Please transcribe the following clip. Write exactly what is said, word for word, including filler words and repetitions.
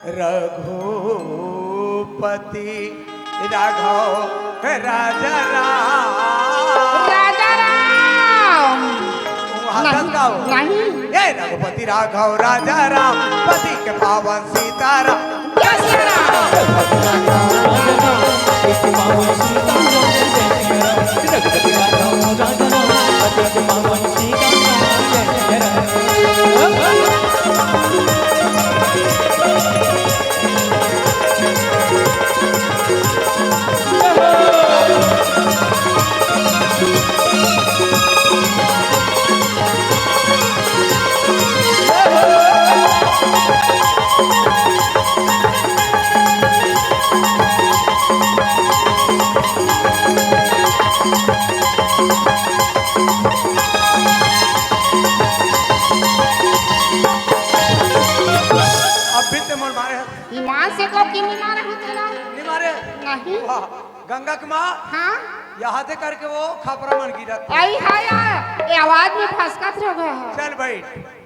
रघुपति राघव राजा राम। राजा राम। वहाँ नहीं, तक गाओ। नहीं। ए रघुपति राघव राजा राम, पति के पावन सीताराम। जय श्री राम। अभी ते मोर मारे हस। ईमान से को कि नी मारे हस तेला? नी मारे। नहीं। वाह, गंगा के माँ। हाँ? यहाँ दे करके वो खपरा मन गिरत। आई हाय, ये आवाज में फसकत रह गया है। चल बैठ।